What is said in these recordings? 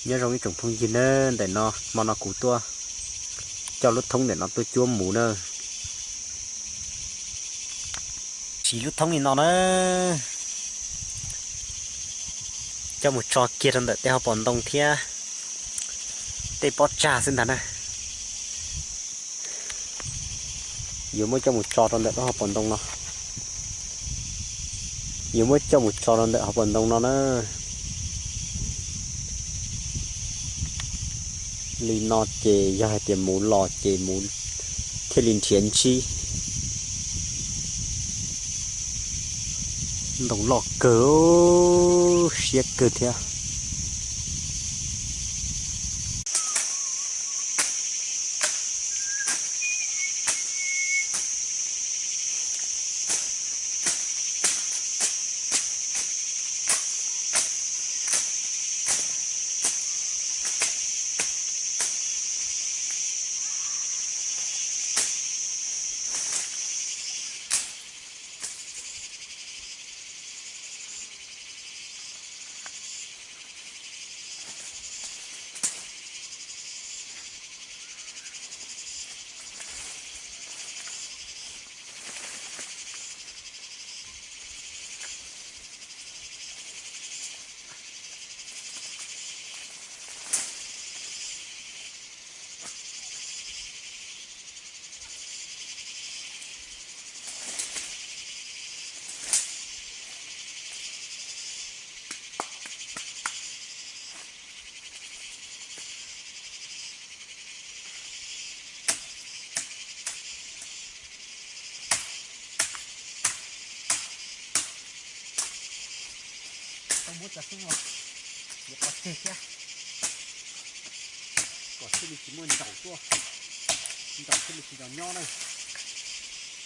Nyob zoo ib tsoom phooj ywg na, ntawm no hmo no kuv tuaj coj lub thoob ntawm no tuaj cuab mus na. Siv lub thoob li no na, coj mus tso kiag rau ntawm tej hauv paus ntoo thiab tej pob tsag xwb ntag na. Yuav muab coj mus tso rau ntawm lub hauv paus ntoo no. Yuav muab coj mus tso rau ntawm hauv paus ntoo no na. Li no ces yog hais tias mus los ces mus thiaj li nrhiav ntsib. Ntoo loj kawg, siab kawg thiab. Tau muab cov xeeb los yuav pov tseg thiab, kom thiaj li tsis muaj ntsaum tuaj, ntsaum thiaj li tsis los nyob na.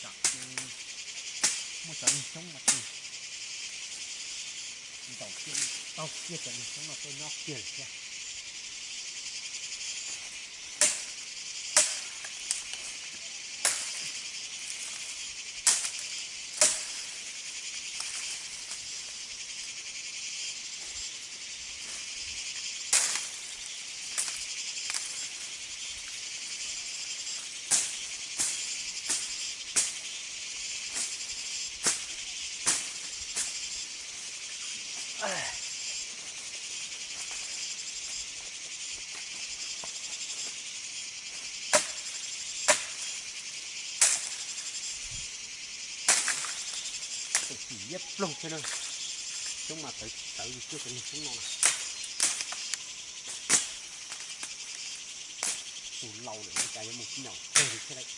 Tsam muaj cov niag xyoob mas tus ntsaum thiaj li taug kiag cov niag xyoob no tuaj nyob kiag lawm thiab. Tus tsis liab ploog thiab na. Xyoob mas tawv tawv kiag cov niag xyoob no na. Tus laus lawm ua cas yuav mus nyom tseg li thiab lawm.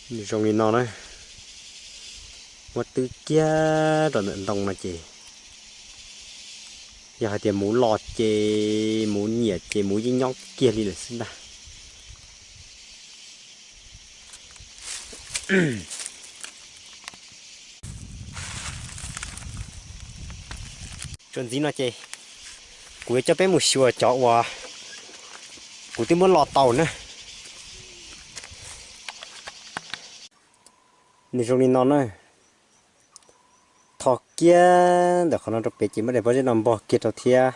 Nws zoo li no na, muab twb kiag rau ntawm ntoo no ces yog hais tias muv los ces muv nyiam ces muv yeej nyob kiag li lawm xwb ntag. Txuas ntxiv no ces kuv yuav coj peb mus xyuas cov uas kuv twb muab los tau na. Nws zoo li no na. Tho kiag ntawm qhov no rau pem ces muab daim pob zeb no npog kiag rau thiab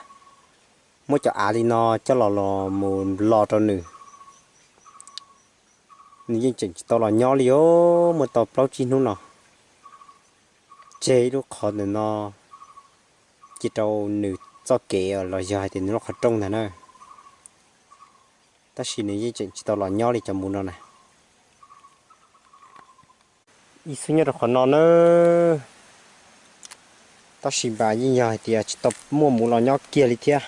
muab cov av li no coj los los mus lo rau nws. Nws yeej tseem tsis tau los nyob li os, muaj tau plaub tsib hnub no. Tseg ib lub qhov ntawm no cia rau nws txoj kev los yog hais tias nws lub qhov rooj ntag na. Tab sis nws yeej tseem tsis tau los nyob li cov muv no na. Ib xub nyob rau qhov no na, tab sis mas yeej yog hais tias tsis tau muaj muv los nyob kiag li thiab.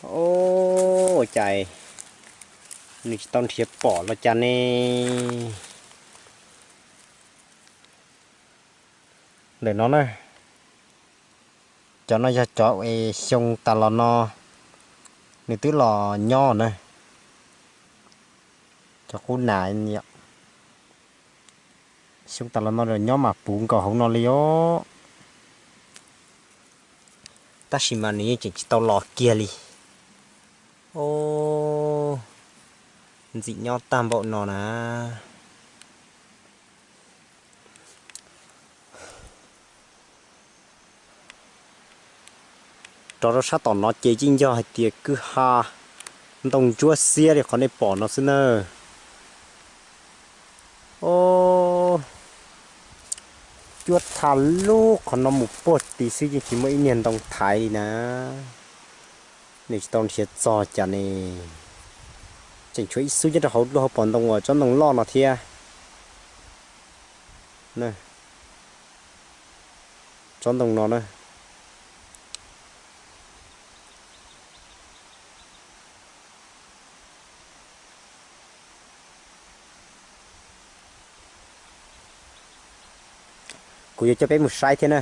Ua cas nws tsis tau nrhiav pom los cas ne? Ntawm no na, cov no yog cov es xyoo tas los no nws twb los nyob na. Cov qub nas, xyoo tas los no los nyob mas puv nkaus hauv no li os. Tab sis mas nws yeej tseem tsis tau los kiag li. Ntxim nyob tag npaum no na. Rov rau sab tom no ces yeej yog hais tias kwj ha ntoo ntsuab xiab li qhov nej pom no xwb na. Cuab tha lub qhov no mus puag tid xwb yeej tsis muaj ib niag ntoo thaiv li na. Nws tsis tau nrhiav txog cas ne. Tseem tshuav ib xub nyob rau hauv lub hauv paus ntoo uas tsob ntoo loj no thiab. Tsob ntoo no na. Kuv yuav coj peb mus saib thiab na.